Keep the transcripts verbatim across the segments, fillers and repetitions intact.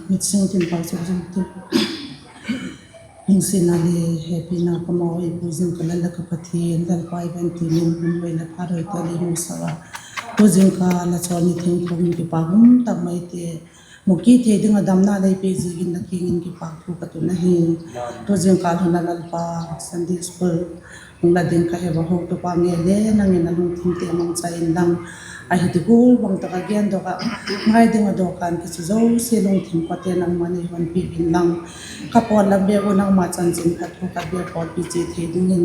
Mithiang tin pau chu zing tu. Hung sina le hepina ka maw ei pu zing ka Lal le ka Pathian, Lalpa i van ti min hun mai la pha roi ta le mu sa a. Tu zing ka la chawl ni thing thung in kipak um tak mai te. Mu kit thei ding a damna lei pe ziakin la kiang in kipak thu ka tun ahi. Tu zing ka lhun a Lalpa Sunday school hung la ding ka he va ho tu pa nge le nang in a lungthim te mang chai in lang. Ahi ti kul bang tak a gen dok a ngai ding a dawkan kichu zosia lungthim ka te nangman ei hon pi in lang. Ka pawl lam beu nangma chanchin khat thu khat beu pawlpi chia thei dingin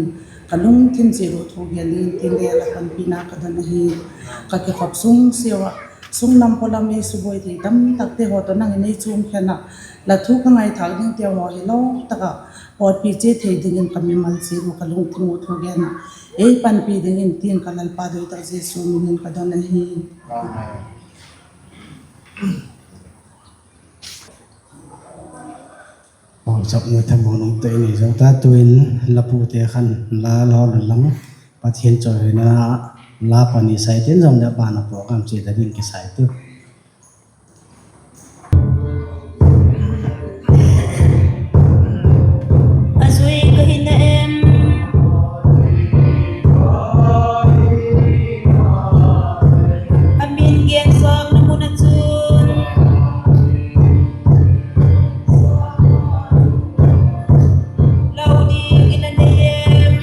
ka lungthim chia ru thu gen dingin tin le la panpina ka don ahi. Ka kikhop sung siau a sung lam paw lam ei subuai thei tam tak te haw tawh nang in ei chuam khen a la thu ka ngaithâk ding te haw hi lo tak a pawlpi chia thei dingin ka mimal chia ru ka lungthim u thu gen a ei panpi dingin tin ka Lalpa doi tak Jesu min in ka don ahi. Pauchapna thamuan um te i nei zo ta tuin la pute khan la la hawlun lang Pathian chawihoina la pani sai tin zong le a ban a program chia ta ding kisai tu. A zui ka hi na em? A min gen zawkna mun ah chun lo dingin a nei em?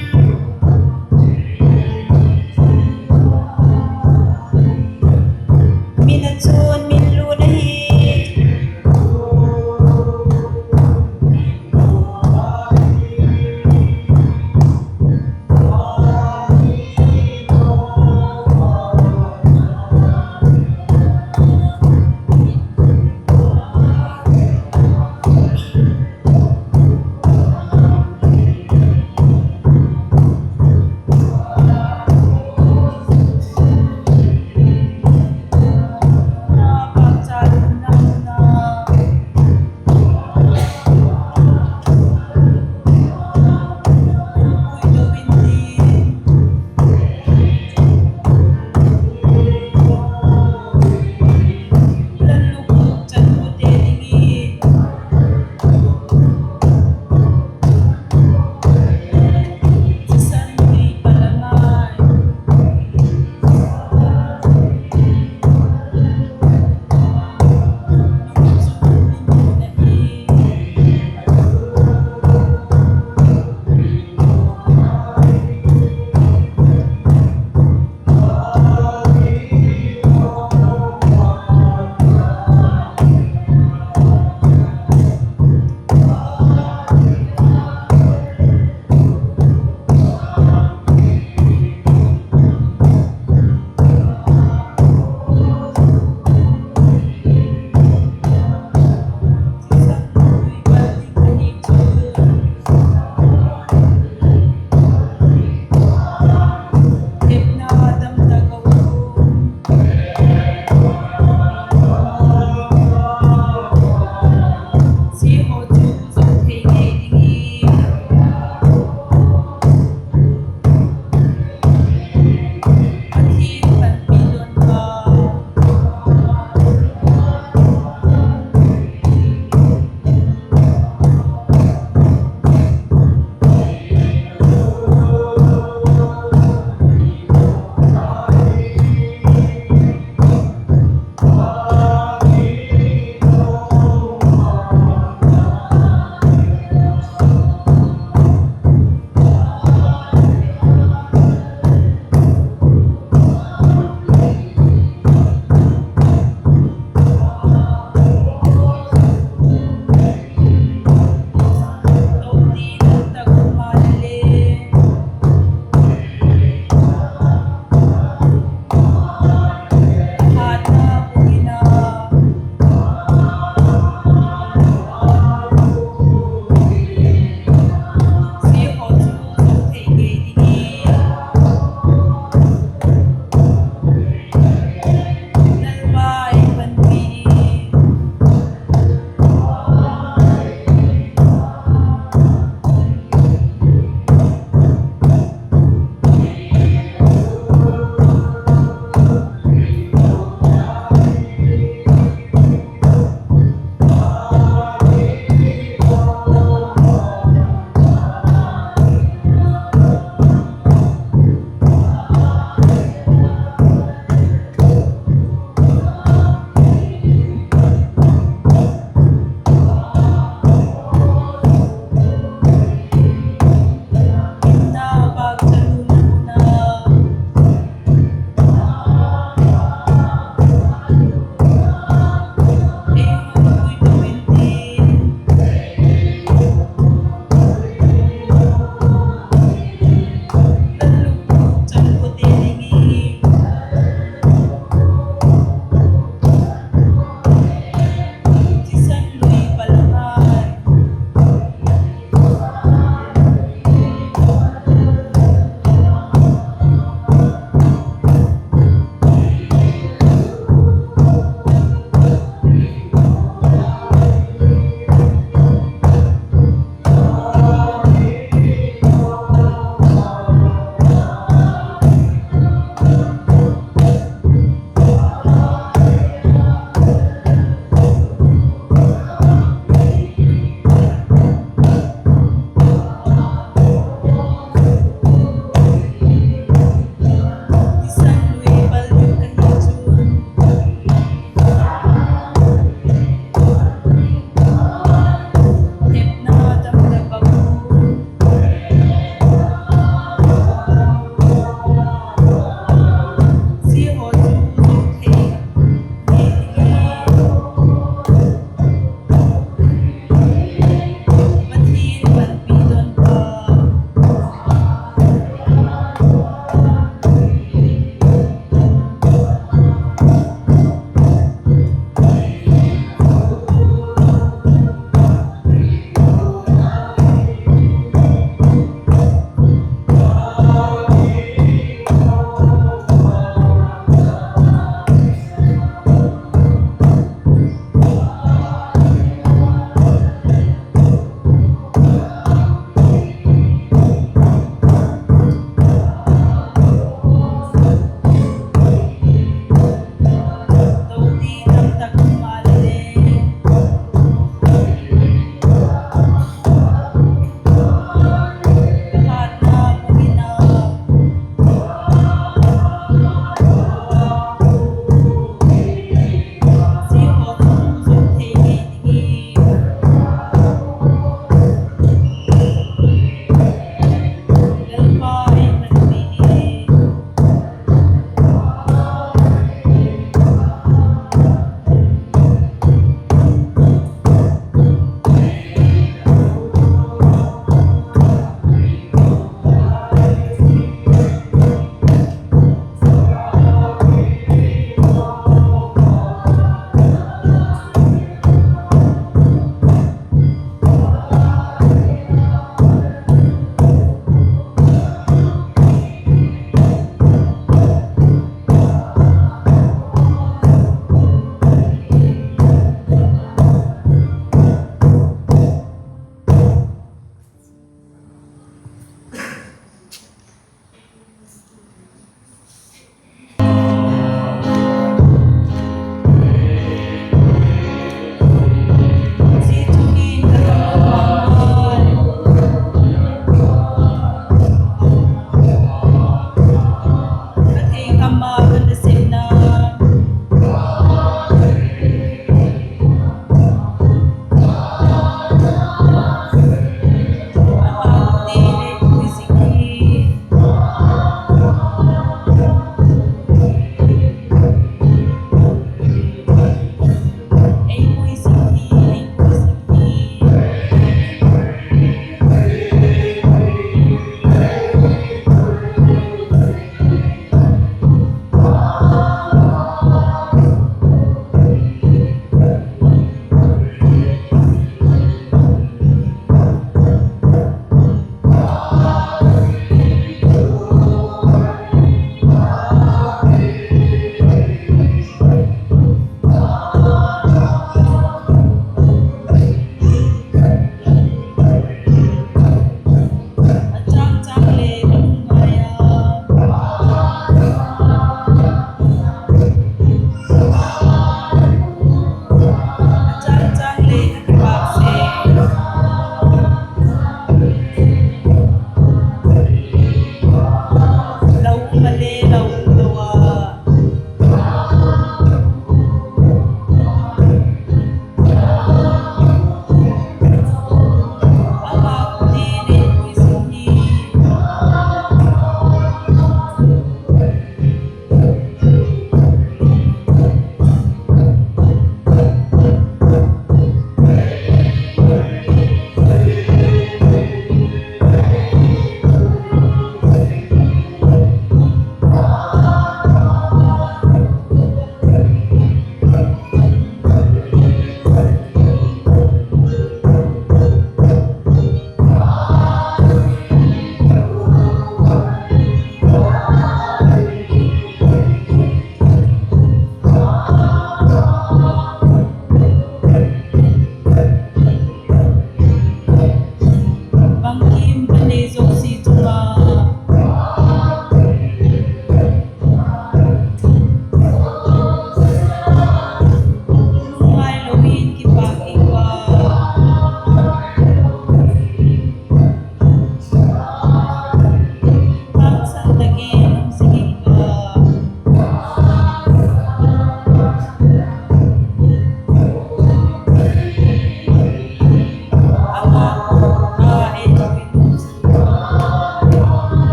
Min a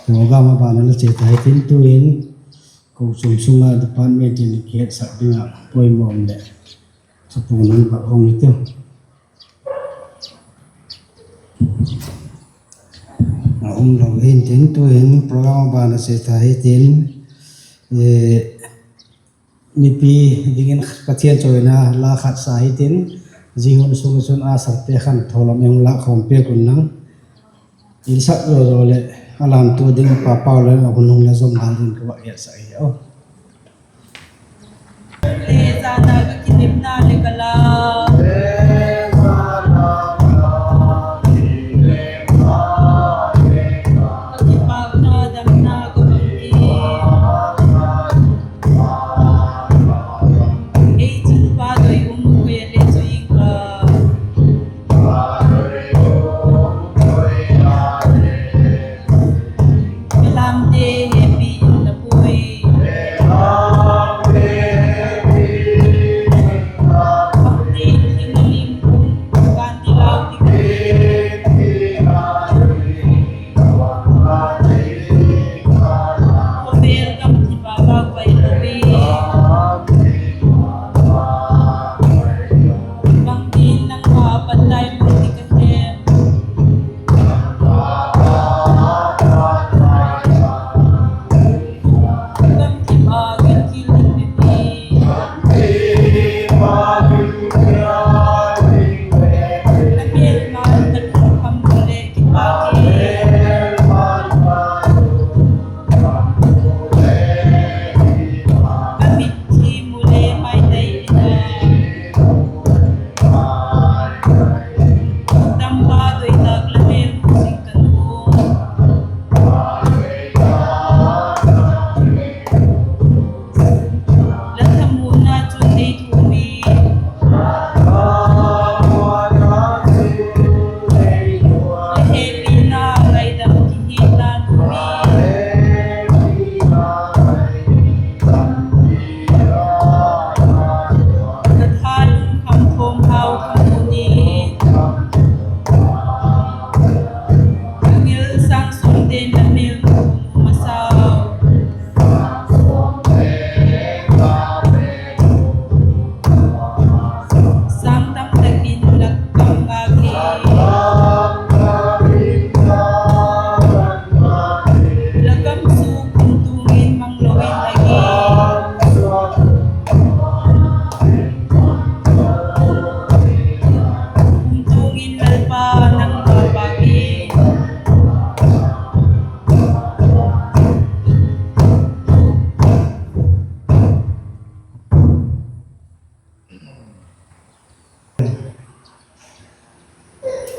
Program a ban a la chia ta hitin, tu'hin kochuam sung a department in kihetsak ding ah poimaw um leh, chapang nang bak hung hitiu. A um lo hi'ntin, tu'hin program a ban a chia ta hitin, mipi dingin Pathian chawina la khat sa hitin, zia hun sung ah chun a sakte khan thawlam ei hung lâk khawm piak un lang. Insak zaw zaw leh a lamtua ding pa Pau le a hun hung la zom dan ding ka va hetsak hi a.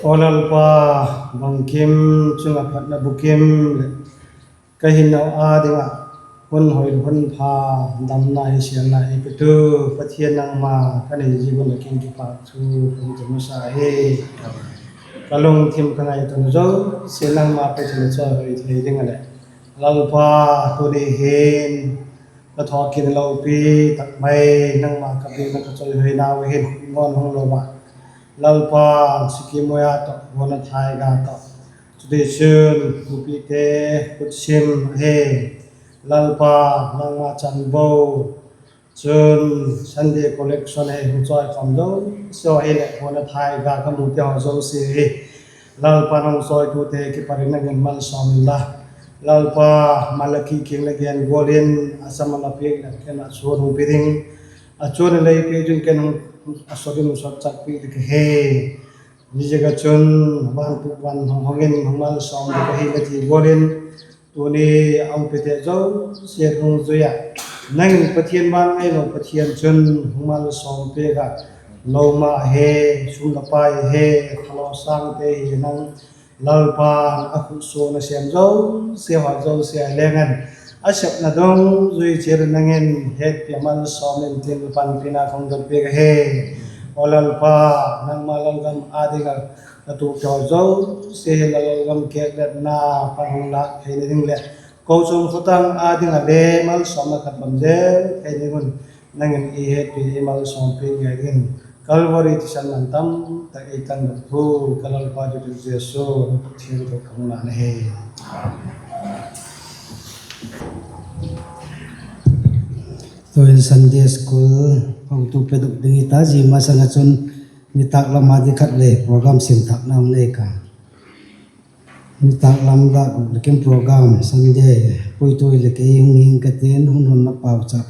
Aw Lalpa, bangkim chung ah phatna bukim leh ka hinna â ding ah hun hoi hun pha, damna, hisianna ei petu Pathian nangma ka nei ziak un la kiang kipâk thu ka hung ti masa hi. Ka lungthim ka ngaituana zosia nangma pate le chawihoi thei ding ah leh, Lalpa, tuni hin ka thawkit lopi tak mai nangma ka biakna ka chawihoinau hin ngawn hung lo ah, Lalpa, Sikkim Moya tawh, Huana Thaiga tawh, chutichun mipite khutsim ahi, Lalpa, nangma chanbo, chun Sunday collection ahi, hung chawi khawm zosia hileh, Huana Thaiga ka mute haw zosia hi, Lalpa, nang chawitute kipat in nang in malsawm inla, Lalpa, Malaki kiang le gen gual in, a sam a la piak leh ken a chuan hung pi ding, a chuan a lei piak ding, ken a sot in hung sot chak piak ding ka he. Ziaziak ah chun, van puk van hong hong in hung malsawm ding ka hi la ti gual in, tuni a hung pite zosia nung zui ah, nang in Pathian vang ngailo Pathian chun hung malsawm piak ah, lo ma he, sum la pai he, thalo sângte hi nang, Lalpa, a khut suakna sêm zosia, hat zosia leng an, a sepna dungzui chiat in nang in hetpi a malsawm intin, la panpina ka hung don piak ahi. Aw Lalpa, nangma lalgam â ding ah ka tuakte haw zosia hi la lalgam kêkletna pan hung lâk theina ding leh, kochuam khawtang â ding ah le malsawmna ka don zel thei ding un, nang in ei hetpi ei malsawm piak ngai dingin, Calvary thisan man tam tak ei tan thu, ka Lalpa Jesu, thiangtho ka hung na ahi. Tu'in Sunday School hotu pedok ding i ta, zia masang ah chun nitâk lam a di khat le program sim thâkna um nei ka. Nitâk lam dak le kin program Sunday puitu i le kei hung hing ka tin, hun hun na pauchap,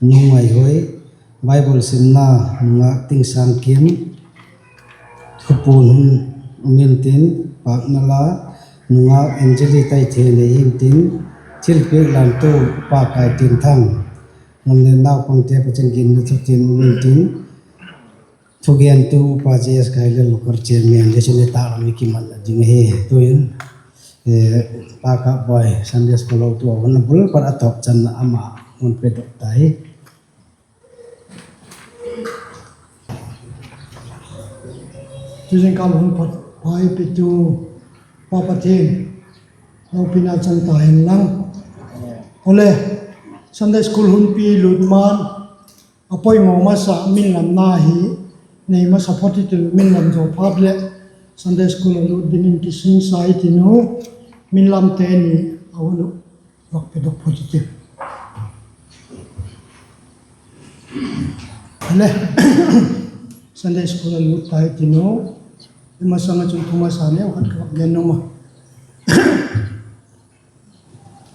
nung mai hoi, Bible simna, nungâk Tingsâng Kim, thupuan hun um intin, pâkna la, nungâk Angeli Taithei nei intin, thilpiak lamtu Pa Kaitinthang, ngam le naupangte pachin ginna thu tin um intin, thugentu Upa J S Kailal, local chairman le chun nitâk lam i kimatna ding ahi. Tu'in Pa Kapboi, Sunday School hotu a hun a bul pat a tawp channa ama hun pedok ta hi. Tu zingkal hun pha i pitu Pa Pathian lopina chang ta hen lang. Ole, Sunday School hun pi lut man, a poimaw masa minlamna hi nei masa phot i tin, minlam zaw phat leh Sunday School a lut dingin kisingsa i tin u, minlamte ni a hun uh vak pedok phot i tin. Ale, Sunday School a lut ta i tin u, i masang ah chun thu masa neu khat ka vak gen nuam a.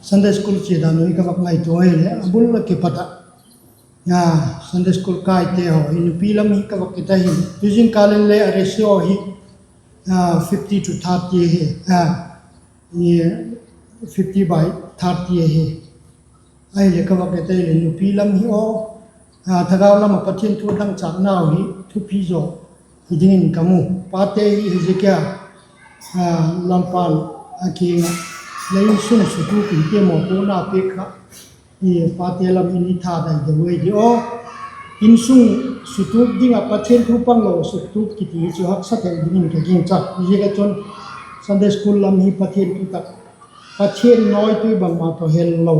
Sunday School chia dan uh hi ka vak ngaitua ahileh, a bul a kipat ah, Sunday School kaite haw hi nupi lam hi ka vak et ahileh, tu zingkal in le a ratio hi fifty to thirty hi, fifty by thirty ahi. Ahileh ka vak et ahileh nupi lam hi aw, thagau lam ah Pathian thu dangchâknau hi thupi zaw hi dingin ka mu. Pate hi hi ziak a, Lalpa'n a kiang ah, la insung sutup in ti mawpuakna piak kha, pate lam in i tha dai deu ei di aw. Insung sutup ding ah Pathian thu panglo sutup kiti hi chu haksa thei dingin ka gingcha. Ziak a chun Sunday School lam hi Pathian thu tak, Pathian nawitui bangma tawh hel lo,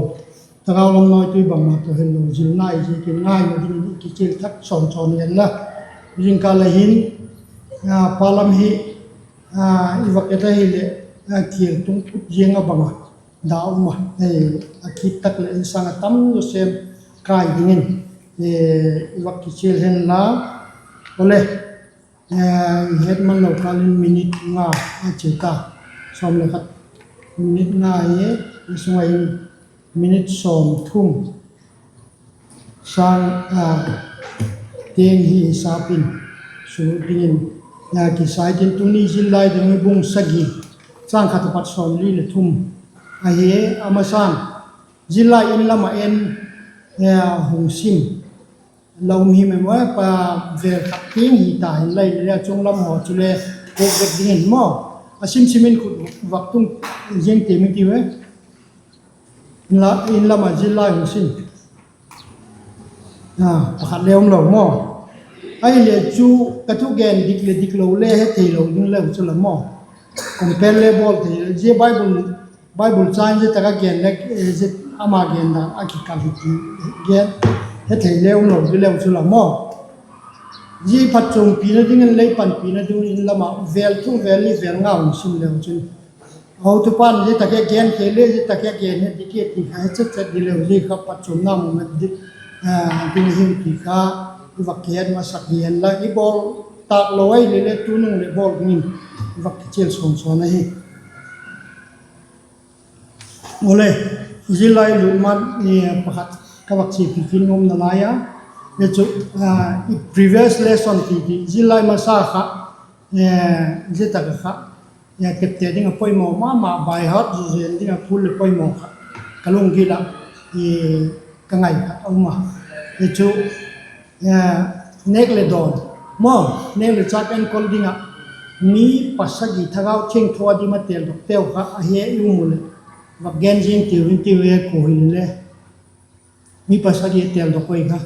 thagau lam nawitui bangma tawh hel lo zilna i ziakin ngaina dingin i kichial thak sawn sawn hen la. Zingkal a hin pa lam hi i vak et ahileh, kial tung put ziang a bang a da um a, a kit tak leh insang a tam zaw sem kai dingin i vak kichial hen la. Ole, i het man lo kâl in minute nga a chia ta, sawm le khat, minute nga hi, i sung ah hin minute sawm thum sâng tiang hi hisap in sulut dingin kisa i tin. Tuni zillai ding hi bung sagi, châng khat a pat sawmli leh thum ahi. A masang, zillai in lam ah en hung sim la um hi mai maw, pa, vêl khat tiang hi ta hin lai le a chung lam haw chule kok vek dingin maw, a sim sim in khut vak tung ziang ti mi ti ve. In lam ah zillai hung sim, pakhat le um lo maw. Ahileh chu ka thugen dik leh dik lo le hethei lo ding leu chu la maw. Compare le bawl thei zia Bible, Bible châng zia tak a gen le, zia ama gen dan a kikal hi ti gen, hethei le um lo ding leu chu la maw. Zia phatchuampina dingin lei panpina dingin in lam ah vêl thum vêl li vêl nga hung sim leu chun, a hotupa'n zia tak a gen thei le, zia tak a gen het dik e ti kha he chet chet ding leu, zia kha phatchuamna mu met dik ding hi ti kha i vak kihet masak hi hen la. I bawl tâk lo ahileh le tunung leh bawl dingin i vak kichial sawn sawn ahi. Ole, zillai lut man pakhat ka vak chiapi kit nuam nalai a, hi chu i previous lesson ti ti zillai masa kha, zia tak a kha tepte ding a poimaw ma ma, by heart zu zen ding a phul leh poimaw kha ka lunggil ah ka ngai khat a um a, hi chu nêk leh dawn maw, nêk leh châk enkol ding ah mi pasagi Thagau Thiangtho a dim a têldok teu kha a he i um u leh, vak gen zing tiu in tiu e ku hile le, mi pasagi a têldok oi kha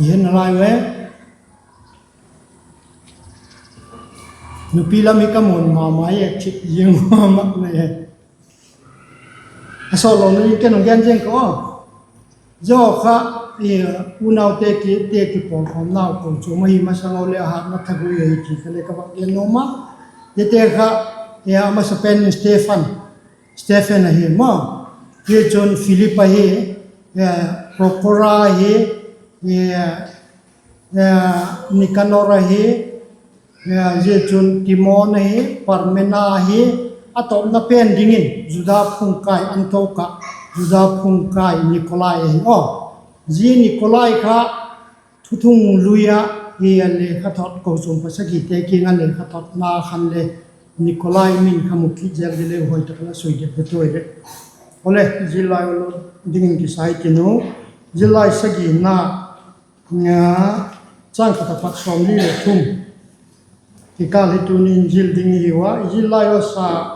i he nalai ve. Nupi lam hi ka mun ma ma e, chit ziang ma ma e. A sawt lo ni ken hung gen zing ka aw. Zia kha unaute kipawlkhawmnau kochuam ahi masang a leh a hâtna thagui ahi ti kha le ka vak gen nuam a. Ziate kha a masapen in Stephen, Stephen ahi maw. Zia chun Philip ahi, Prokora ahi, Nikanor ahi, zia chun Timon ahi, Parmena ahi, a tawpna pen dingin Juda phungkai Antiok ah, Juda phungkai Nikolai ahi aw. Zia Nikolai kha thuthung lui ah, lekhathot kochuam pasagite kiang ah lekhathotna khan le Nikolai min kha mu kit zel ding le hoi tak la sui det de tuai le. Ole, zillai u lut dingin kisai tin u, zillai sagina, châng khat apat sawmli leh thum kikâl hi tuni'n zil ding i hiu a, zillai u sa,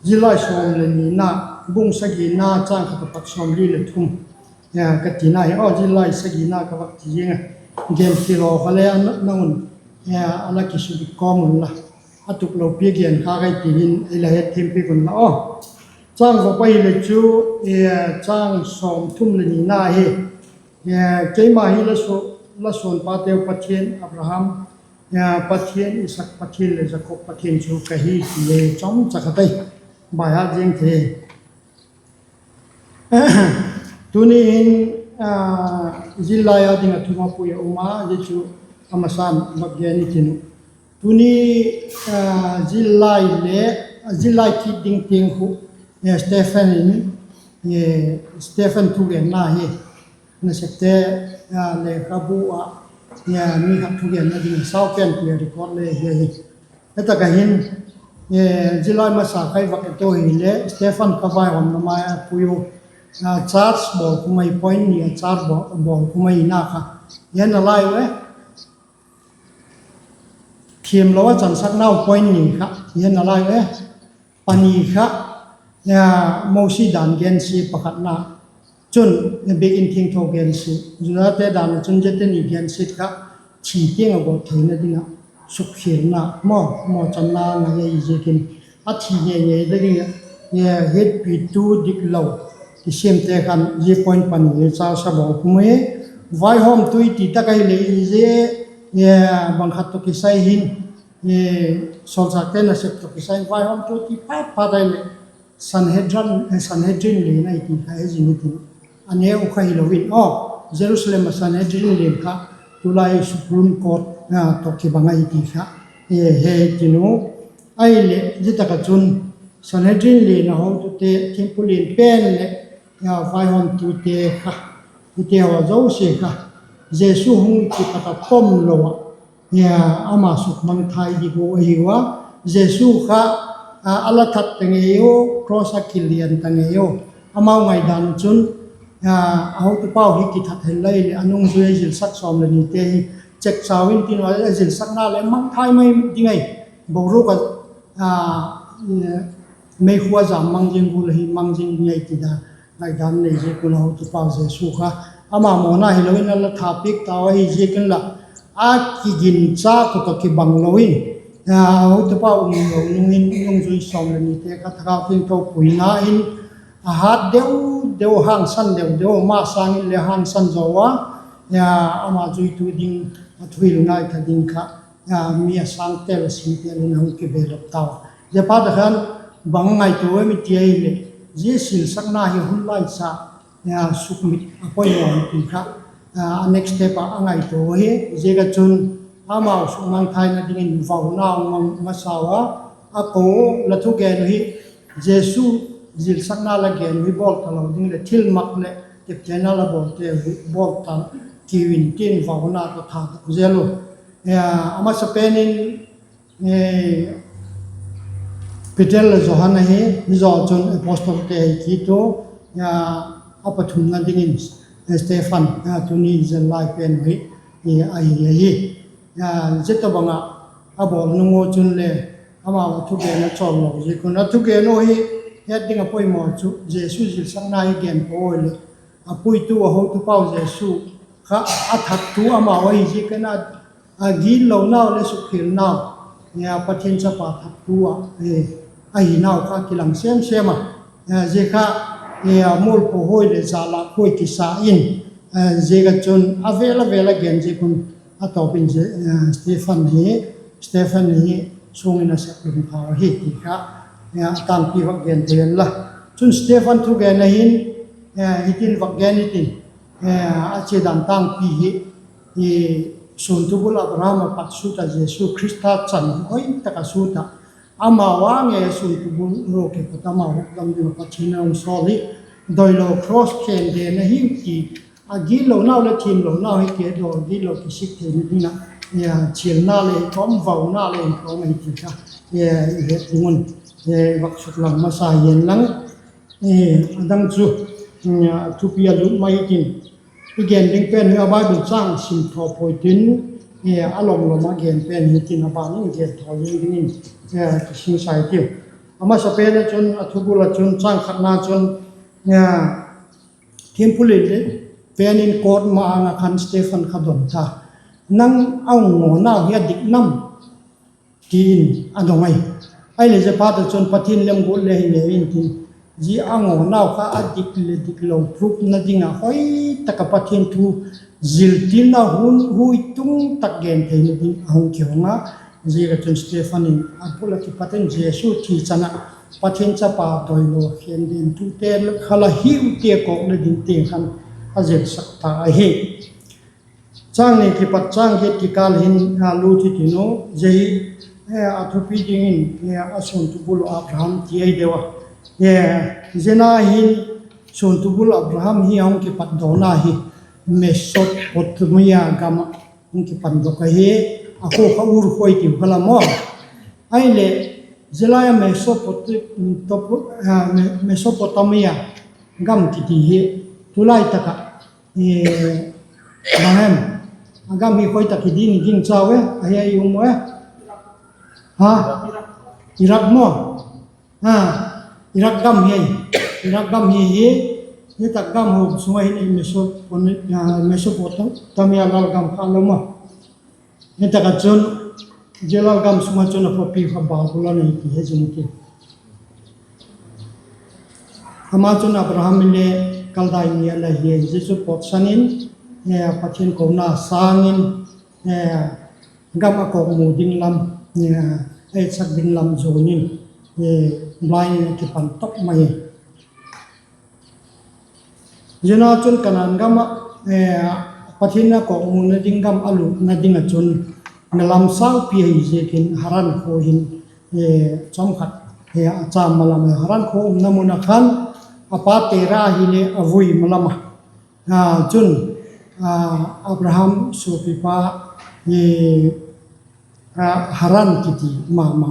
zillai sawm leh nina, bung sagina châng khat apat sawmli leh thum ka tina hi aw, zillai sagina ka vak ti ziang a, gen ti law kha le nang un a la kisudik kawm unla, a tuklo pi gen kha ka hi ti hin ei la hetthiampiak unla aw. Châng vop ahileh chu, châng sawmthum leh nina hi, keima hi la suanpateu Pathian, Abraham Pathian, Isak Pathian leh Jakob Pathian chu ka hi ti le chawmcha khat ei baihat ziang thei. Tuni hin zillai â ding ah thumapui a um a, zia chu a masa'n vak gen i tin uh. Tuni zillai le, zillai kit ding tiang khu Stephen in, Stephen thugenna hi, Nasepte lekhabu ah mi khat thugenna ding a sau pen ti a record le hi ahi. Hi tak ah hin, zillai masa kha i vak et u hile Stephen kha vaihawmna mai a pui u, church bawl khum ahi, point ni a church bawl khum ahina kha i he nalai u e. Thiamlo a chansaknau point ni kha i he nalai u e. Pani kha Mosi dan gensia, pakhatna chun biakin thiangtho gensia, Judate dan ah chun ziate ni gensia kha thi tiang a gawt theina ding ah sukkhialna maw, mawchanna ngai ahi ziakin, a thi ngei ngei ding ah hetpitu diklo kisiamte khan zia point pani hi church a bawl khum hi. Vaihawmtu i ti tak ahileh zia bang khat tawh kisai hin, sawlchâkte nasep tawh kisai vaihawmtu ti phat phat ahileh Sanhedrin lian ahi ti kha he zing i tin, a neu kha hilo in aw, Jerusalem ah Sanhedrin lian kha tulai Supreme Court tawh kibang ahi ti kha he i tin u. Ahileh zia tak ah chun Sanhedrin lian a hotute, thimpu lian pen leh vaihawmtute kha, hite haw zosia kha Jesu hung kipat a pom lo ah ama sukmangthai ding uh ahiu a. Jesu kha a la that ta ngei u, cross a kilian ta ngei u. Amau ngaidan chun a hotupau hi kithat hen lai leh a nungzui a zilsak sawm leh nite hi chekchau intin, a zilsakna leh mangthai mai ding ahi, boruak ah meikhua zam mang zing gual ahi mang zing ding ahi ti dan ngaidan nei ziak un a hotupau Jesu kha ama mawna hilo in a la tha piak tau ahi ziak inla, a kiginchâk uh tawh kibang lo in, a hotupau um lo nung in nungzui sawm leh nite kha Thagau Thiangtho puina in a hat deu deu, hangsan deu deu, ama sâng in le hangsan zaw a, ama zuitu ding, a thuhil ngaitha ding kha mi a sâng tel a sîng tel in a hung kibelap tau a. Zia phat a khan bang ngaitua em i ti ahileh, zia zilsakna hi hun lai cha sukmit a poimaw hi ti kha a next step ah a ngaitua hi. Ziak ah chun amau sukmangthaina dingin vauna mang masau a, a ko la thugen uh hi Jesu zilsakna la gen uh hi bawl talo ding leh thilmak leh teptena la bawlte uh hi bawl ta kiu intin vauna tawh tha dok zel u. A masapen in Peter leh Johan ahi, hi zaw chun apostolte ahi kit u, a pathumna dingin Stephen, tuni zillai pen uh hi ahi ahi. Zia tawhbang ah a bawl nung u chun le amau a thugen a chawl lo ziak un, a thugen u hi het ding a poimaw chu Jesu zilsakna hi gen pua leh, a puitu a hotupau Jesu kha a thattu amau ahi ziak in a, a gitlonau leh sukkhialnau, Pathian chapa thattu ah ahinau kha kilang sem sem a. Zia kha mualpho huai leh zalak huai kisa in, ziak ah chun a vêl a vêl a gen ziak un a tawp in Stephen hi, Stephen hi suang in a sep lum thau ahi ti kha a tângpi vak gen thei inla. Chun Stephen thugen a hin, hitin vak gen i tin, a chia dan tângpi hi, suantu bul Abraham a pat sut ah Jesu Khrista chan hoi tak a sut ah, amau âng e suantu bul ro kipat amau hukdam ding ah Pathian a hung sawl hi, doilo cross khen den ahiu ti, a gitlonau leh thiamlonau hi kidaw gitlo kisik theina ding ah, chialna leh kawm vauna leh kawm ahi ti kha i het ding un, vak suklang masa hi'n lang. A dang chu, thupi a lut mai i tin, i gen ding pen hi a Bible châng sim thaw puai tin, a lom lom a gen pen hi tin a ban in gen thaw ding dingin kisingsai tiu. A masapen ah chun a thubul ah chun châng khatna chun, thiampu leh pen in court ma-âng ah khan Stephen kha don ta, nang a hung ngawnau hi a dik nam? ti in a dong ahi. Ahileh zia phat ah chun Pathian lemguat le hi le intin, zia a ngawnau kha a dik leh diklo prove na ding ah hoi tak ah Pathian thu ziltilna hun hui tung tak gen theina ding a hung kihong a, ziak ah chun Stephen in a bul ah kipat in Jesu thi chan ah Pathian chapa doilo khen dentute kha la hiu ti a kawkna ding tiang khan a zilsak ta ahi. Châng ni kipat châng giat kikâl hin a lut hi tin u, zia hi a thupi dingin a suantu bul uh Abraham ti ahi deu a. Zia na hin suantu bul Abraham hi a hung kipatdawna hi Mesopotamia gam ah hung kipatdok ahi, a khua kha Ur khua i tiu kha la maw. Ahileh, zia lai a Mesopot-, Mesopotamia gam kiti hi tulai tak ah bang em, a gam hi khoi tak hi ding i gingcha u e, ahi a i um u e? Iraq maw? Iraq gam hi, Iraq gam hi hi, hi tak gam hawm sung ah hin Mesopotamia lalgam kha lo maw. Hi tak ah chun zia lalgam sung ah chun a khawpi kha Babulon ahi ti he zing ti. Ama chun Abraham inle kal dai ni a la hi, zia chu pawtsan in Pathian kona sâng in gam a kawkmu ding lam, a etsak ding lam zuan in, blind in a kipan top mai hi. Zia na chun Kanaan gam ah, Pathian a kawkmuna ding gam a lutna ding ah chun, na lam saupi ahi ziakin Haran khua hin chawm khat a châm malam a, Haran khua umna mun ah khan a pa Tera hile a vui malam a. Chun Abraham suapipa Haran kiti ma ma,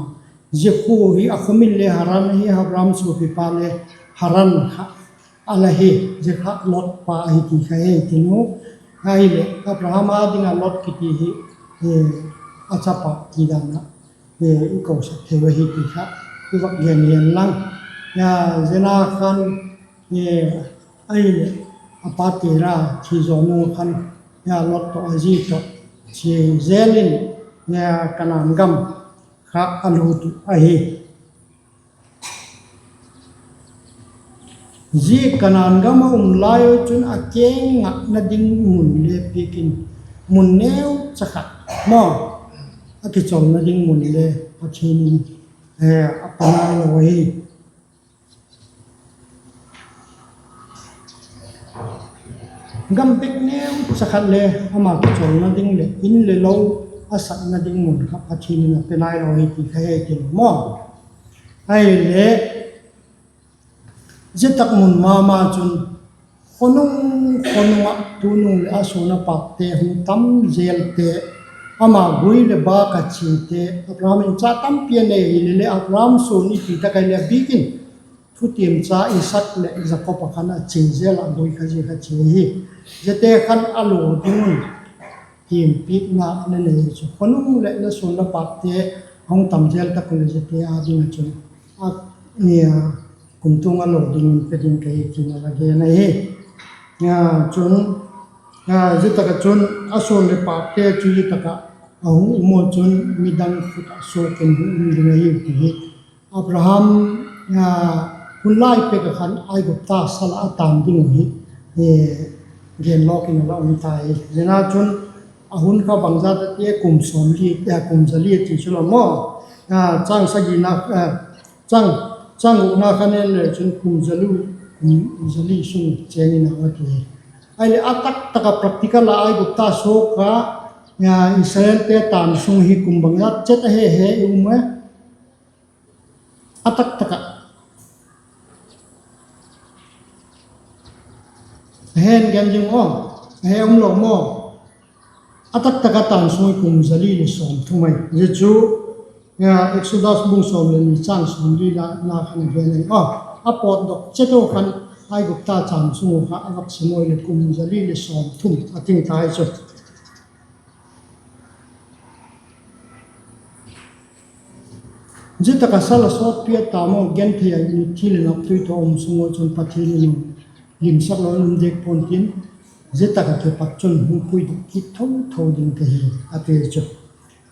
zia khua hi a khaw min le Haran ahi, Abraham suapipa le Haran kha a la hi, zia kha Lot pa ahi ti kha he tin u. Ahileh Abraham â ding ah Lot kiti hi a chapa ti dan ah i kosak thei ahi ti kha i vak gen leng lang. Zia na khan, ahileh a pa Tera thi zaw nung khan Lot tawh a zi tawh chia zel in Kanaan gam kha a lut uh ahi. Zia Kanaan gam a um lai u chun a keng ngâkna ding mun le piak in, mun neucha khat maw, a kicholna ding mun le Pathian in a pe nailo ahi. Gam bek neucha khat le ama kicholna ding leh in le lo a sakna ding mun kha Pathian in a pe nailo ahi ti kha he tin maw. Ahileh zia tak mun ma ma chun khonung khonung ah tunung leh a suan a pâkte hung tam zelte, ama gui leh bâk a chiate, Abraham in cha tampi a nei hile le Abraham suan i ti tak ahileh a bîk in thutiam cha Isak leh Jakob a khan a chia zel ah gui kha zia kha chia hi. Ziate khan a law ding un tiampiakna la nei chu khonung leh la suan la pâkte hung tam zel tak u leh ziate â ding ah chun kumtuang a law ding un pe ding ka hi tin a la gen ahi. Chun zia tak ah chun a suan leh pâkte chu zia tak ah a hung um u chun midang khut ah suak in hung um ding ahiu ti hi Abraham hun lai pek ah khan Aigupta sal ah a tan ding uh hi genlawk in a la um ta hi. Zia na chun a hun kha bangzat a tia, kum sawm li, kum za li a ti chu la maw. Chang sagina, chang Chang gukna kha en le chun kum zali, kum zali sung chêng in a ti. Ahileh a taktak ah practical ah Aigupta suak ah Israelte tan sung hi kum bangzat chet a he he i um e? A taktak ah a he gen ding aw, a he um lo maw? A taktak ah tan sung hi kum zali leh sawmthum ahi. Zia chu Exodus bung sawm leh ni chang sawmli na khan a gen ahi. A pawtdok chet u khan Aigupta tan sung u kha a vak sim ua leh kum zali leh sawmthum a ting tai chu. Zia tak ah sal a sawtpi a tam u, genthei ah mitthi leh naptui tawh um sung ua chun Pathian in limsak lo in um diak pua'n tin, zia tak ah kipat chun hung puidok kit tho tho ding ka hi, a ti chu.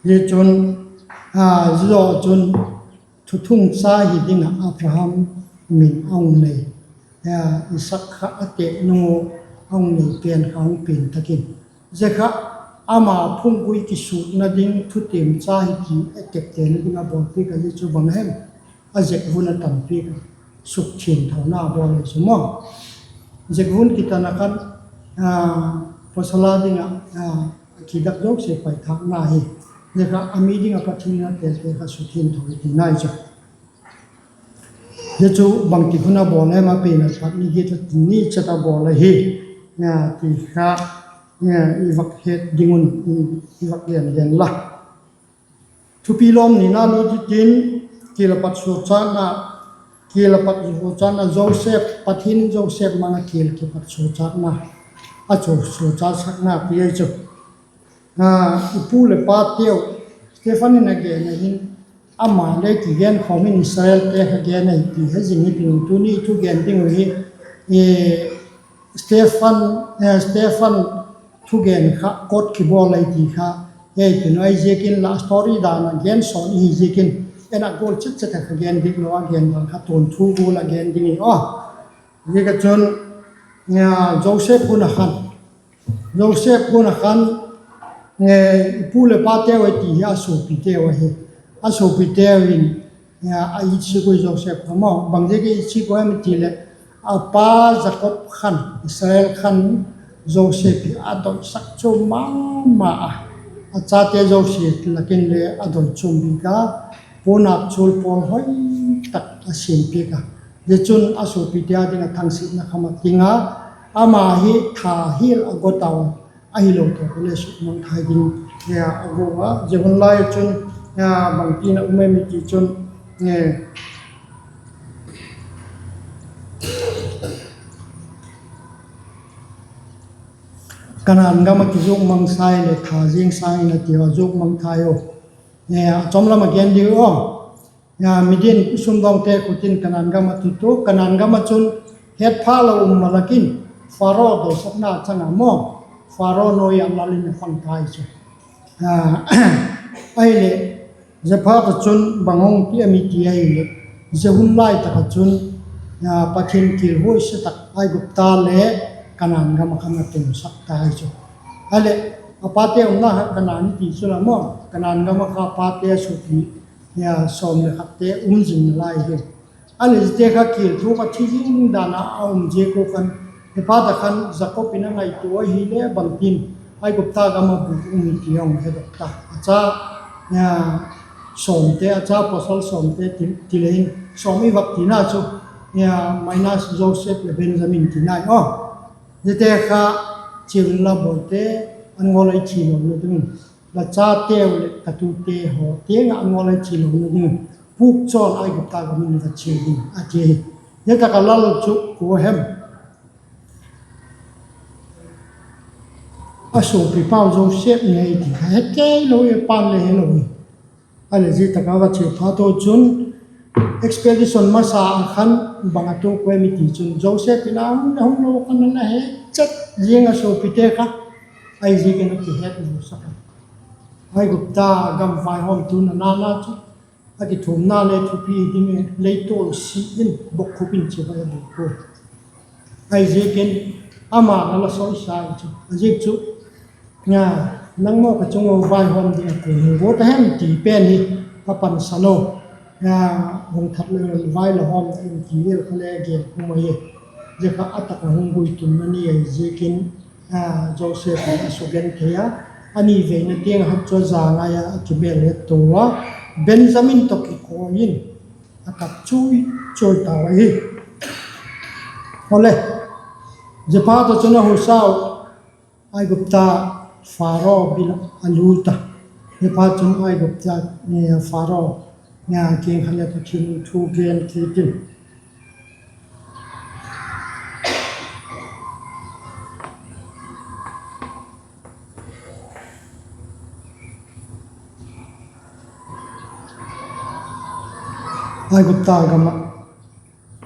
Zia chun, zia zaw chun thuthung cha hi ding ah Abraham min a hung nei, Isak kha a têk nung u a hung nei pen kha hung piang tak in, zia kha ama phunggui kisûtna ding thutiam cha hi ti a têk têkna ding a bawlpiak a, zia chu bang a hem? A zek vun a tanpiak a, sukthiangthona bawl ahi chu maw. Zek vun kitan ah khan pawsal a ding ah a kidak zosia paithâkna hi, zia kha a mi ding ah Pathian in a têlte kha sukthiangtho hi tina ahi chu. Zia chu bangtik hun a bawl hem, a peina pat ni giat a tin ni chet a bawl ahi, ti kha i vak het ding un, i vak gen gen la. Thupi lawm nina lut i tin, kial a pat suakchâkna, kial a pat suakchâkna, Joseph, Pathian in Joseph mang ah kial kipat suakchâkna, a chu suakchâksakna ti ahi chu. I pu leh pateu, Stephan in a gen ahin, ama le kigen khawm in Israelte kha gen ahi ti he zing hitin, tuni thugen ding uh hi Stephan, Stephan thugen kha quote kibawl ahi ti kha he tin, ahiziakin la story dan a gen sawn ihi ziakin, en a gual chet chet a kha gen dik lo a, gen dan kha tuanthu gual a gen ding i aw. Ziak a chun, Joseph hun a khan, Joseph hun a khan, i pu leh pateu ahi ti hi a suapiteu ahi. A suapiteu in a it sik ui Joseph kha maw. Bang ziak a it sik ui em i ti leh, a pa Jakob khan, Israel khan, Joseph hi a doisak chuam ma ma a, a chate zosia lak in le a doi chuam bik a, puanâk chul pawl hoi tak a siampiak a. Zia chun a suapite â ding ah thangsiatna kha a ting a, ama hi tha hial a go tau, ahilo tawh le sukmangthai ding a go a. Zia hun lai chun bangtin a um em i ti chun, Kanaan gam ah kizuak mangthai leh tha ziang sâng in a ti a, zuak mangthai u. A chawm lam a gen diu aw. Midian sumdawngte khut in Kanaan gam ah tutu, Kanaan gam ah chun hetpha lo um malak in Pharaoh doisakna chang a maw, Pharaoh nuai ah lal in a pang tai chu. Ahileh, zia phat ah chun bang hung ti em i ti ahileh, zia hun lai tak ah chun Pathian kial huaise tak Aigupta le Kanaan gam ah khan a tungsak tai chu. Ahileh, a pate umna kha Kanaan i ti chu la maw, Kanaan gam ah kha pate a suapi sawm leh khatte um zing nalai hi. Ahileh ziate kha kial thuk a thi zing dan a a um ziak u khan, hi phat a khan Jakob in a ngaitua ahile bangtin Aigupta gam ah bûk um hi ti a hung hedok ta. A cha sawmte, a cha pawsal sawmte ti le hin, sawm i vak tina chu, minus Joseph leh Benjamin tina aw. Ziate kha chiu inla, bawite, an ngawl a i thi lona ding un, la chateu leh ka tute haw tiang ah an ngawl a i thi lona ding un, pûk chawl Aigupta gam in va chia ding a ti hi. Zia tak ah lal chu kua hem? A suapipau Joseph ngei ti kha he kei lo, a pa'n le helo hi. Ahileh zia tak a va chia phat u chun, expedition masa a khan bang a tuak u em i ti chun, Joseph in a hung leh hung lo khan a la he chet ziang a suapite kha, ahiziakin a kihetlosak a. Aigupta gam vaihawmtu na nana chu a kithumna le thupi ding e, leitual si in bokkhup in chibai a bûk u. Ahiziakin ama'n a la sawisa chu, a ziak chu, nangma ka chung ua vaihawm ding a kua'n hung guat a hem ti pen hi a pansan u. a, hung that le vai la hawm in ti vel kha le gen khum ahi. Zia kha a tak a hung buaitunna ni ahi ziakin, a, Joseph in a sugen thei a, a ni veina tiang khat chu a zangai a, a kibel het to a, Benjamin tawh kikawi in a kap chuai chuai tau ahi. Awle, zia phat ah chun a husau Aigupta Pharaoh bil ah a lut a. Zia phat chun Aigupta, eh, Pharaoh kiang khan le Pathian thu gen kit in. Aigupta gam ah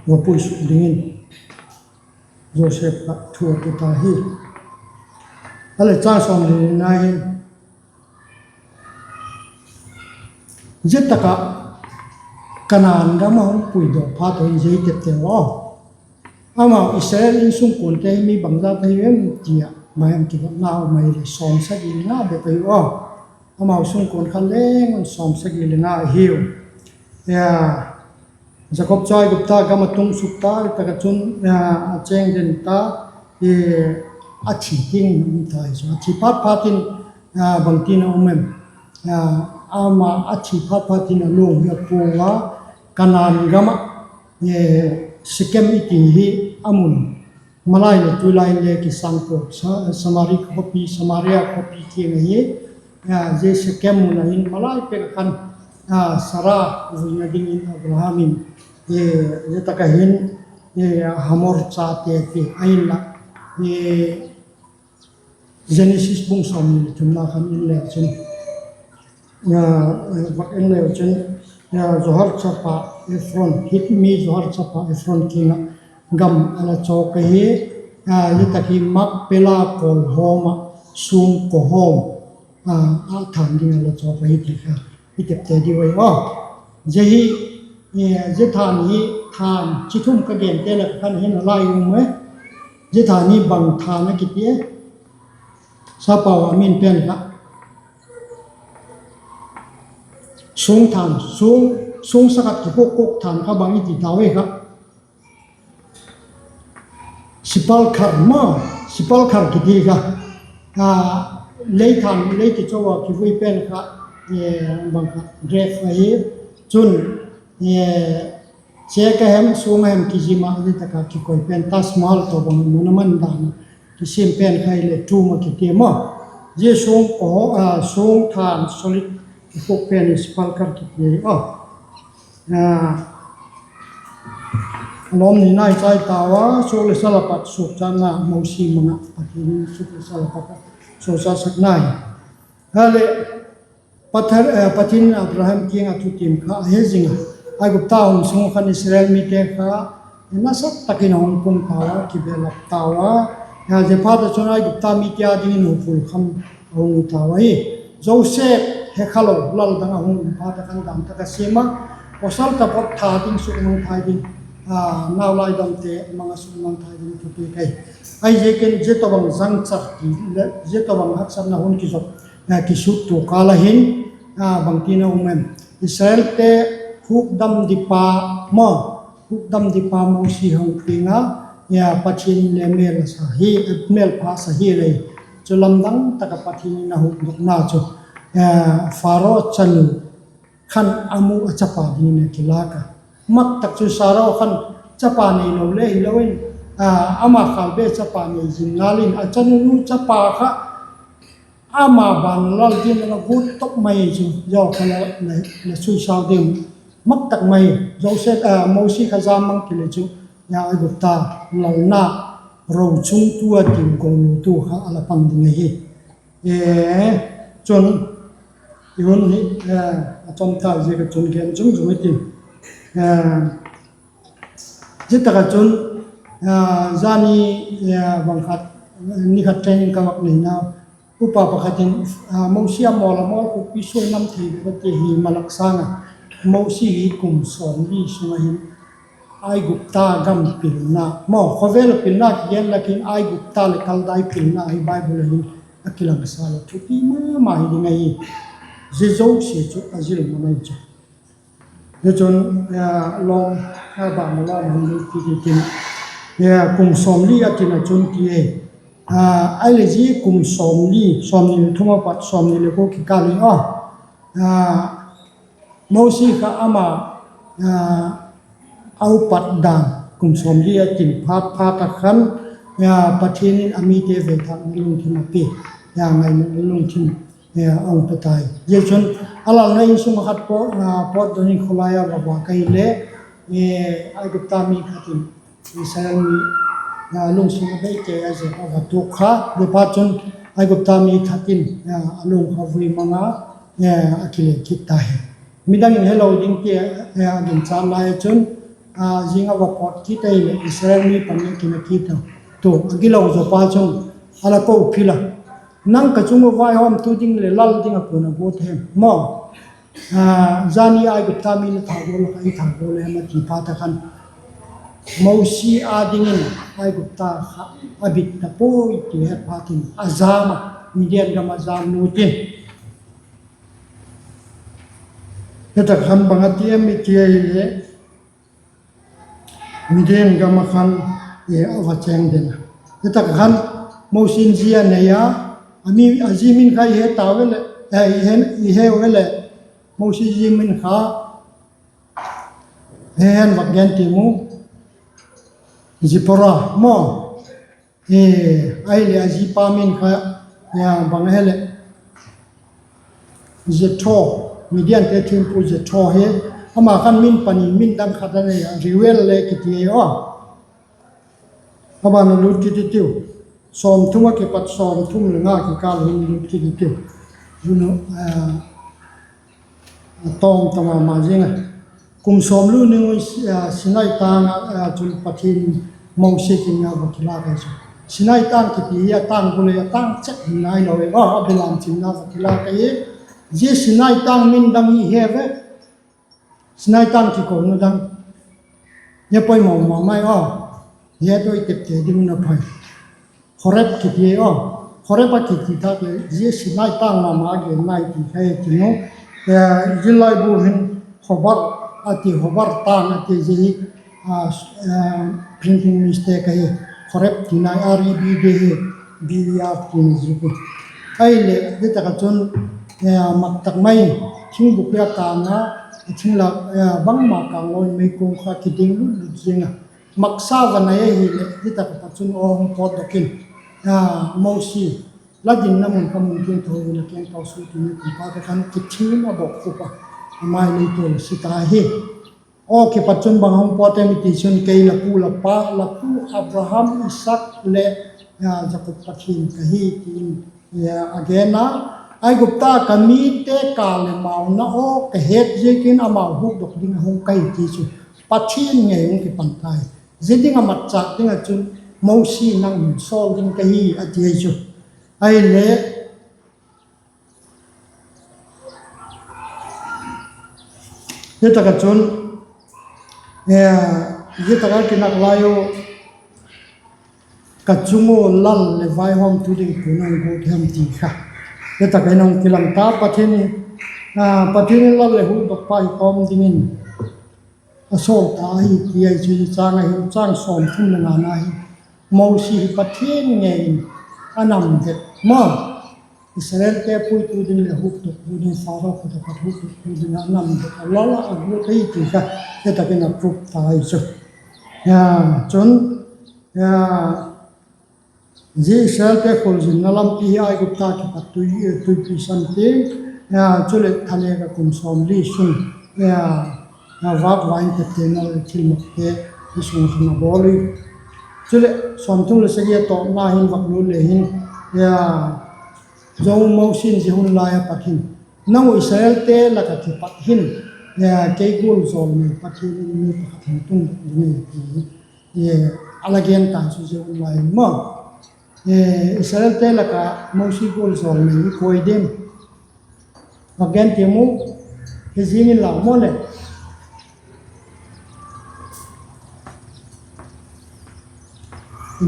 va puisuk dingin Joseph kha thu a pe ta hi. A leh chang sawmlina hin, zia tak ah Kanaan gam ah hung puidaw phat in zia hi tepte aw. Amau Israel insungkuante hi mi bangzat ahi em ti ah mai am kidotna um ahi leh sawmsagi le nga bep ahiu aw. Amau sungkuan kha leng un sawmsagi le nga ahiu. Jakob chu Aigupta gam a tung suk ta tak ah chun, a chêng den ta, a thi tiang in um ta hi chu. A thi phat phat in, bangtin a um em? Ama a thi phat phat in a luang hi a puang a, Kanaan gam ah, Sekem i ti hi a mun, malai leh tuilai le kisâng pua, Samari khawpi, Samaria khawpi kiang ahi. Zia Sekem mun ah hin malai pek ah khan, Sara vuina dingin Abraham in, zia tak ah hin, Hamor chate ti a inla, Genesis bung sawmni leh thumna khan en leu chun, vak en leu chun, Zohar chapa Ephron, Hit mi Zohar chapa Ephron kiang ah gam a la chawk ahi. Zia tak hi Makpela kawlhawm ah suang kawhawm a thân ding a la chawk ahi ti kha i tepte diu ahi aw. Zia hi, zia thân hi, thân chi thum ka gente lak ah khan hin a lai um e. Zia thân hi bang thân a kiti e? Sapau a min pen kha suang thân, suang sakhat kikuk kuk thân kha bang i ti tau e kha? Sipalkhar maw, sipalkhar kiti kha. Lei thân, lei kichou a kivui pen kha, bang kha, grave ahi. Chun, chêk a hem, suang a hem kizim ah, zia tak ah kikoi pen Taj Mahal tawh bang mun a man dan a kisiam pen kha hileh tomb a kiti maw. Zia suang, suang thân solid kikuk pen hi sipalkhar kiti aw. A lawm nina i chai tau a, suak leh sal a pat suakchatna, Mosi mang ah Pathian in suak leh sal a pat a suakchatsakna hi. Hileh, Pathian in Abraham kiang ah thutiam kha a he zing a, Aigupta hung sung khan Israel mite kha nasa tak in a hung pung tau a, kibelap tau a. Ziaphat ah chun Aigupta mite â dingin hukul kham a hung hi tau ahi. Joseph he kha lo lal dang a hung um phat ah khan dan tak a siam a, pawsal taphot tha ding, sukmangthai ding, naulai damte mang a sukmangthai ding thupiak ahi. Ahiziakin zia tawhbang zangchak ti le zia tawhbang haksatna hun kizop, kisuttua kâl a hin, bangtin a um em? Israelte hukdam dipa maw, hukdam dipa Mosi hung piang a, Pathian in le mêl a sa hi, mêlpha a sa hi lei. Chu lamdang tak ah Pathian in a hukdokna chu, Pharaoh chanu khan a mu a chapa dingin a kilâk a. Mat tak chu Sarah khan chapa neilo le hilo in, ama khâlbe chapa nei zing ngal in a chanu chapa kha ama ban lal dingin a la gut top mai chu, zia kha la suisau ding. Mat tak mai, Joseph, Mosi kha jam mang kile chu, Aigupta lalna rochungtu a tin kolutu kha a la pang ding ahi. Chun, i hun hi a chawm ta ziak a chun gen chung chung i tin. Zia tak ah chun, zani, bang khat, ni khat training ka vak neina, upa pakhat in, Mosi a mawl a mawl khawpi suai nam thei bep a ti hi malak sâng a, Mosi hi kum sawmli sung a hin Aigupta gam pilna maw, khawvel a pilna kigen lak in Aigupta leh Kaldai pilna hi Bible a hin a kilangsa leh thupi ma ma hi ding ahi. Zia zosia chu a zil ma mai chu Chun, lawm, bang lawm hun ti tin, kum sawmli a tin a chun ti e. Ahileh zia kum sawmli, sawmni leh thum a pat sawmni leh kua kikâl in a, Mosi kha ama a upat dan kum sawmli a tin phat phat a khan, Pathian in a mite vêthâkna lungthim a pia, ngaina lungthim a hung pe tai. Zia chun a lalna insung khat pawt, pawt don in khawlai a va vâk ahileh, Aigupta mi khat in Israel mi lungsim a bei kei a zia a va tuak kha. Ziaphatchun Aigupta mi khat in a lung kha vui mang a, a kile kit ta hi. Midang in helo ding ti a ginchat lai a chun, zing a va pawt kit ahileh Israel mi panin kina kit a, tu a gilo zaw pa chun a la ko phil a, Nang ka chung ua vaihawmtu ding leh lal ding a kua'n a guat hem maw? Zani Aigupta mi la thagua la, ka i thagua le hem, a ti phat a khan, Mosi â dingin Aigupta kha a bit ta puai ti het phat in a jam a, Midian gam a jam lut in. Hitak khan bang a ti em i ti ahileh, Midian gam ah khan a va chêng den a. Hitak khan Mosi in zi a nei a, a zi min kha i he tau e leh, i heu e leh, Mosi zi min kha he hen vak gen ti mu, Zipora maw. Ahileh a zipa min kha bang a hileh, Jethro, Midiante thiampu Jethro hi, ama khan min pani, min dang khat a nei a, Reuel le kiti a. A ban a lut kit i tiu, sawmthum a kipat sawmthum le nga kikâl hin lut kit i tiu. Tawm ta ma ma zing a. Kum sawmli ni nung Sinai tâng ah chun Pathian in Mosi kiang a va kilâk ahi chu. Sinai tâng kiti hi a tâng bu le a tâng chet hi nai lo e, a belam chimna va kilâk ahi. Zia Sinai tâng min dang hi he ve, Sinai tâng kikona dang, he poimaw ma mai a, he doi tepte ding na phai. Horeb kiti a, Horeb a kiti tak leh zia Sinai tâng ma ma a gen nai ti kha e ti nu. Zillai bu hin Hobar a ti, Hobar tâng a ti, zia hi printing mistake ahi. Horeb ti nai, R E B D hi, B E R ti nai zia hi. Ahileh zia tak ah chun mak tak mai in thingbuk a kâng a, thinglâk bangma kâng lo in meikuang kha kiding lut lut zing a. Maksa va nai ahileh zia tak ah pat chun aw hung pawtdok in, Mosi, la dinna mun ka mun kiang tho in la keng tawh sut in, a ti phat a khan kithim a bawkkhup a, a mai lei tual a si ta hi. Aw kipat chun bang hung pawt em i ti chun, Kei la pu la pa, la pu Abraham, Isak leh Jakob Pathian ka hi, ti in a gen a. Aigupta ka mite kâl leh mauna aw ka het ziakin amau hukdok ding a hung ka hi, ti chu Pathian ngei hung kipan tai. Zia ding a matchâk ding ah chun Mosi nang hun sawl ding ka hi, a ti ahi chu. Ahileh zia tak ah chun, zia tak ah kinak lai u, ka chung ua lal leh vaihawmtu ding kua'n a hung guat hem ti kha. Zia tak ah hin a hung kilang ta, Pathian in lal leh hukdokpa hi kawm dingin a sawl ta ahi ti ahi chu. Zia châng ah hin, châng sawmthum le ngana hin, Mosi hi Pathian ngei in a nam det ma, Israelte puitu ding leh hukdoktu ding, Pharaoh khut ah pat hukdoktu ding a nam det a, lal ah a guat ahi ti kha zia tak in a proof ta ahi chu. Chun, zia Israelte khualzinna lampi hi Aigupta kipat tuipi san tiang, chuleh thanêk ah kum sawmli sung vâkvai in teptena leh thilmakte hi sung ah khan a bawl ui. Chuleh sawmthum leh sagi a tawpna hin vak lut le hin, zia Mosi in zia hun lai a pat hin, Nang u Israelte lak ah kipat hin kei gualzawlnei Pathian in mi pakhat hung tungdok ding ahi, ti a la gen tai chu zia hun lai in maw. Israelte lak ah Mosi gualzawlnei hi kua hi diam? Vak gen tiam u, he zing inla maw leh.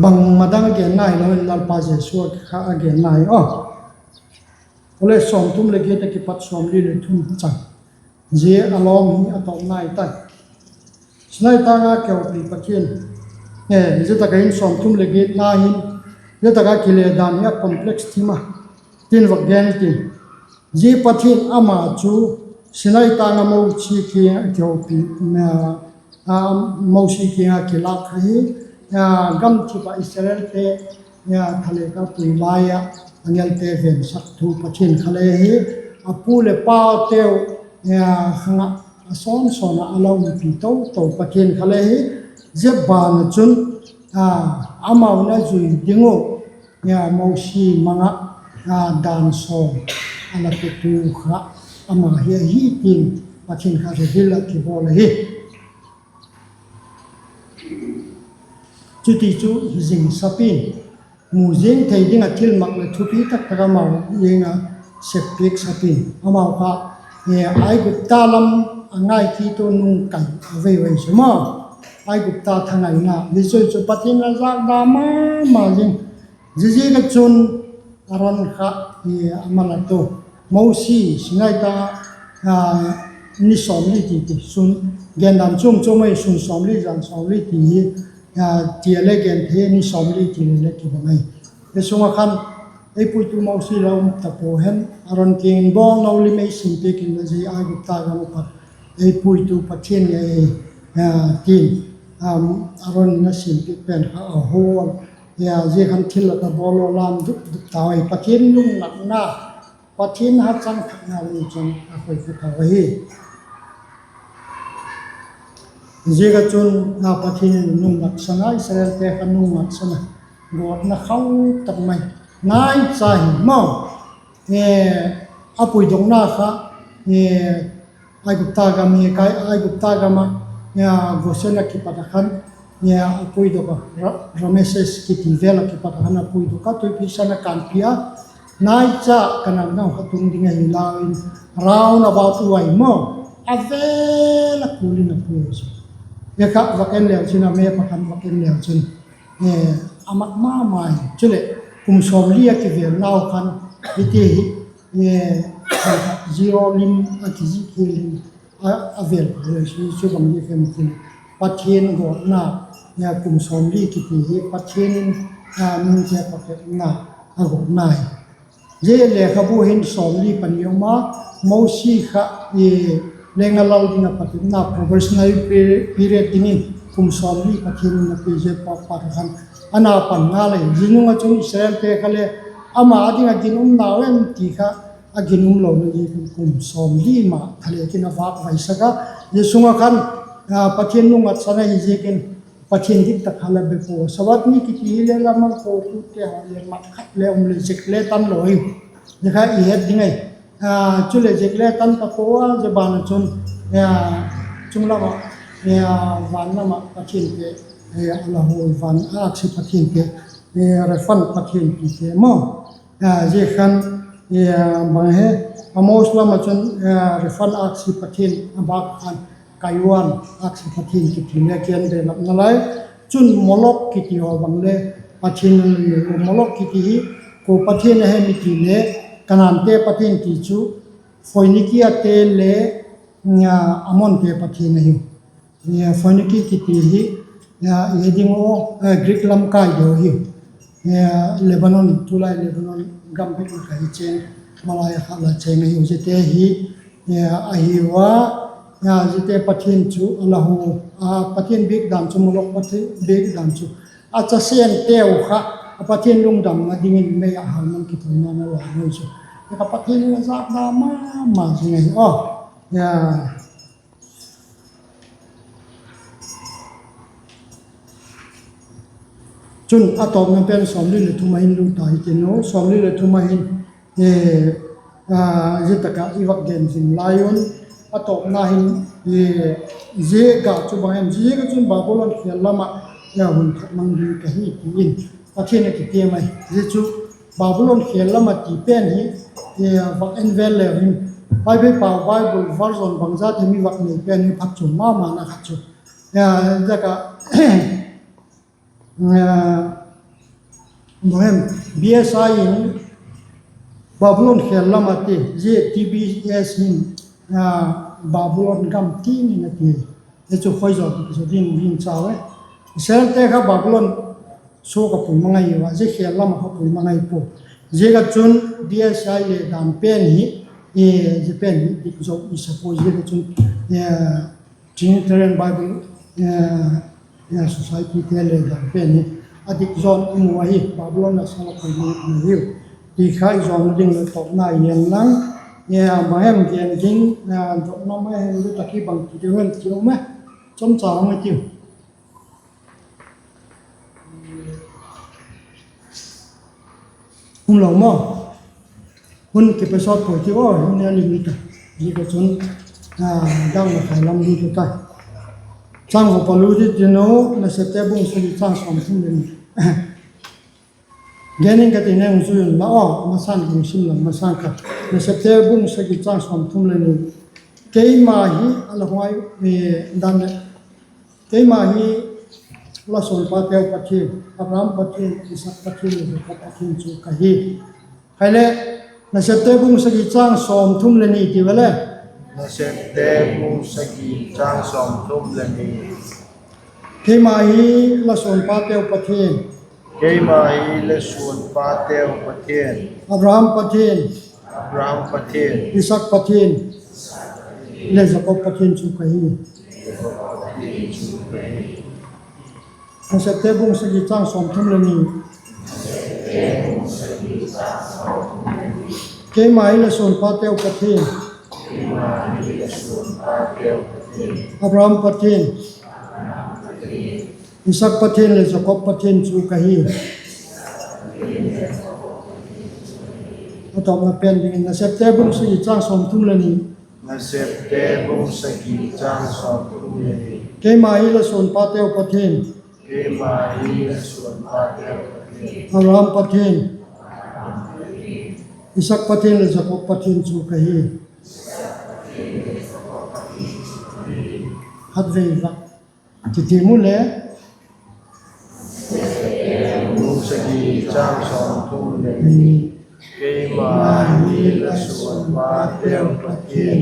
Bangma dang a gen nai lo in, Lalpa Jesu kha a gen nai a. Chuleh sawmthum leh giat a kipat sawmli leh thum chan, Zia a lawm hi a tawpna i tai. Sinai tâng a kihoupi Pathian. Zia tak ah hin sawmthum leh giatna hin, zia tak ah kile dan hi a complex thim a, tin vak gen tin. Zia Pathian ama chu Sinai tâng ah Mosi kiang a kihoupi, Mosi kiang ah kilâk kha hi, gamthip ah Israelte thale ka pui lai ah angelte vensak thu Pathian kha le hi, a pu leh pateu khang ah a sawn sawn ah a la umpi to to Pathian kha le hi, zia ban ah chun amau'n a zui ding uh Mosi mang ah dan sawm a la petu kha ama hi ahi tin Pathian kha reveal a kibawl ahi. Chuti chu hi zing sap in, mu zing thei ding ah thilmak leh thupi tak tak amau ing ah seppiak sap in, amau kha Aigupta lam a ngai kit u nung kai a vei vei chu maw, Aigupta thangaina hi chu chu Pathian a zâkda ma ma zing. Ziaziak ah chun Aron kha a malatu, Mosi Sinai tâng ah ni sawmli ti ti, sun gendan chuam chuam ahi, sun sawmli zan sawmli ti hi, ti a le gen thei, ni sawmli ti le le kibang ahi. Hi sung ah khan ei puitu Mosi la um ta pua hen, Aron kiang in, Bawl, no lim ei simpiak inla, zia Aigupta gam ah pat ei puitu Pathian ngai, tin Aron in a simpiak pen kha a hawl. Zia khan thil lak ah bawl law lam dup dup tau ahi, Pathian lungnatna, Pathian hachang thakna lungchang a khoi kha tau ahi. Ziak ah chun Pathian in nung natsan a, Israelte kha nung natsan a, gawtna khau tak mai, naicha hi maw, a puidokna kha Aigupta gam hi, Aigupta gam ah Gosen ah kipat ah khan a puidok a, Rameses kiti vel ah kipat ah khan a puidok a, tuipi san a kânpi a, naicha Kanaan gam kha tung ding ahi lau in, round about uai maw, a vel a kul in a pui chu. Zia kha vak en leu chun, a map ah khan vak en leu chun a mat ma ma hi. Chuleh kum sawmli a kivêlnau khan hiti hi, zero lim a kizik hial in a vêl pha le chu, chu bang di hem ti, Pathian gawtna, kum sawmli kiti hi Pathian in mite paketna a gawtna hi. Zia lekhabu hin sawmli pani um a, Mosi kha leng a lal ding ah paketna probationary period dingin kum sawmli Pathian in a pia, zia pa, pa khan a na pan ngal ahi. Zia nung ah chun Israelte kha le ama â ding ah ginum nau em ti kha a ginum lona ziakin kum sawmli ma thale kin a vâk vaisak a. Zia sung ah khan Pathian nung natsan ahi ziakin Pathian dik tak kha la be pua. Sabbath ni kiti hile la mang pua, pute haw le mat khat le um le zek le tan lo hi. Zia kha i het ding ahi. Chuleh zek le tan ta pua a, zia ban ah chun chung lam ah, van lam ah pathiante, a la hoi van âksi pathiante, Rephan pathian tite maw, zia khan bang he, Amos lam ah chun Rephan âksi pathian a bâk khan, Kaiwan âksi pathian kiti le kian be lak nalai. Chun Molok kiti haw bang le pathian a nei u. Molok kiti hi kua pathian ahem i ti le, Kanaante pathian ti chu Phoeniciate le Amonte pathian ahiu. Phoeniki kiti hi i he ding u, Greek lam kai deu ahiu. Lebanon, tulai Lebanon gam bik ah ka hi chêng, malai a kha la chêng ahiu. Ziate hi ahiu a, ziate pathian chu a la hu, a pathian biak dan chu, Molok pathian biak dan chu, a chasenteu kha a pathian lungdamna dingin mei ah halmang kithoina a la ngai chu, kha pathian in a zâkna ma ma zing ahi a. Chun a tawpna pen sawmli leh thum ah hin lut ta hi tin u, sawmli leh thum ah hin zia tak ah i vak gen zing lai un, a tawpna hin, zia ga chu bang hem, zia ga chun Babulon khêl lam ah hun thak mang ding ka hi ti in Pathian a kitiam ahi. Zia chu Babulon khêl lam ah ti pen hi vak en vel leu hin, Bible pau, Bible version bangzat hem i vak nei pen hi phatchuam ma ma na khat chu, zia tak ah bang hem, B S I in Babulon khêl lam ah ti, zia T B S in Babulon gam tiang in a ti. Hi chu khoi zaw dik zaw ding ding chau e. Israelte kha Babulon suak a pui ma ngai ua, zia khêl lam ah kha pui ma ngai pua. Ziak a chun D S I le dan pen hi, zia pen hi dik zaw i sa pua, ziak a chun Trinitarian Bible Society te le dan pen hi a dik zaw i mu ahi, Babulon a sal a pui ma ngai hiu ti kha i zawna ding le tawpna i en lang. Bang hem gen ding, dotna ma hem, zia tak hi bang ti deu hem ti um e, chomcha hung i tiu. Um lo maw? Hun kipe sawt puai ti aw, hun a lim ta. Zia ka chun, dang la khai lam lut ta. Chang hawp a lut i tin u, Nasepte bung sagi chang sawmthum le ni. Gen ing ka ti neng zui un la aw, masang bung sim lam masang kha. Nasepte bung sagi chang sawmthum le ni. Keima hi a la huai, dan le, keima hi la suanpateu Pathian, Abraham Pathian, Isak Pathian le Jakob Pathian chu ka hi. Khai le, Nasepte bung sagi chang sawmthum le ni ti va le. Nasepte bung sagi chang sawmthum le ni. Keima hi la suanpateu Pathian, keima hi la suanpateu Pathian, Abraham Pathian, Abraham Pathian, Isak Pathian le Jakob Pathian chu ka hi. Nasepte bung sagi chang sawmthum le ni. Keima hi la suanpateu Pathian, Abraham Pathian, Isak Pathian leh Jakob Pathian chu ka hi. A tawpna pen dingin Nasepte bung sagi chang sawmthum le ni. Nasepte bung sagi chang sawmthum le ni. Keima hi la suanpateu Pathian, Abraham Pathian, Isak Pathian leh Jakob Pathian chu ka hi. Khatvei vak kiti mu le. Bung sagi chang sawmthum le ni. Keima hi la suanpateu Pathian,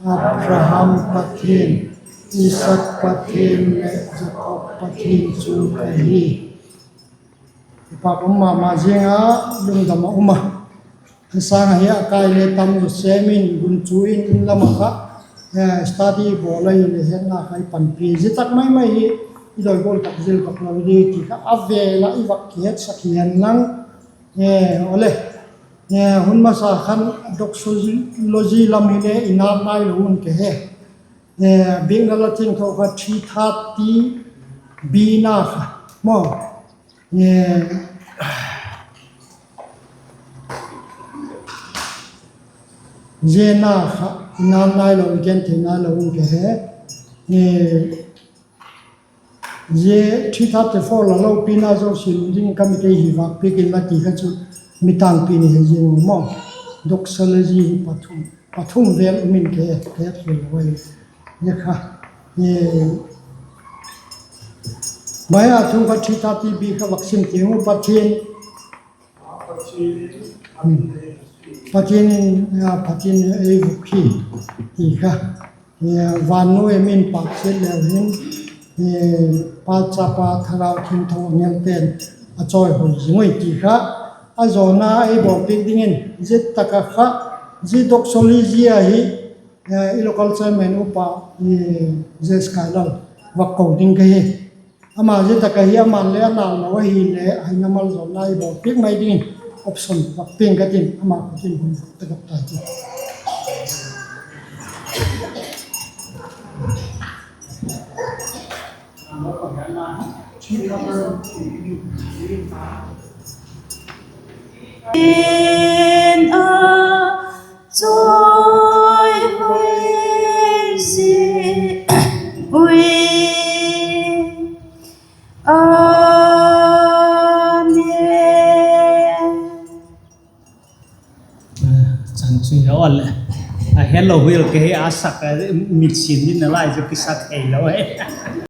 Abraham Pathian, Isak Pathian leh Jakob Pathian chu ka hi. Kipak um ma ma ziang a, lungdam a um a. Hi sâng ahi a kai le tam lo sem in, gunchu in, in lam ah kha study bawl a, hileh hetna kha i panpi. Zia tak mai mai hi i doi bawl tak zel tak lo di ti kha a vêl ah i vak kihetsak hi hen lang. Awle, hun masa khan doxology lam hile i nat nailo un ka he. Biakna La Thiangtho kha three thirty B na kha maw, zia na kha i nat nailo, i gen thei nailo un ka he. Zia three thirty four la lopina zosia ding ka mit ei hi vak piak inla ti kha chu mi tangpi ni he zing u maw. Doxology hi pathum vêl um in ka he, ka het khel lo ahi. Zia kha, mai a thu kha three thirty B kha vak sim tiang u, Pathian, Pathian in, Pathian ei vuk hi ti kha. Van nuai min pâk chiat leu hin, Pa, Chapa, Thagau Thiangtho, angelte'n a chawihoi zing ui ti kha a zawna ei bawlpiak dingin zia tak ah kha, zia doxology ahi, i local chairman upa J S Kailal vak ko ding ka hi. Ama zia tak ahi, ama'n le a nal lo ahile haina malzawlna ei bawlpiak mai dingin option vak piang ka tin, ama khut in hun vak pe dok ta ti. In a chawihoi zing ui. Amen. Chan chu hi a le, a helo hil ka he a sak, mit sin din a lai chu kisak thei lo e.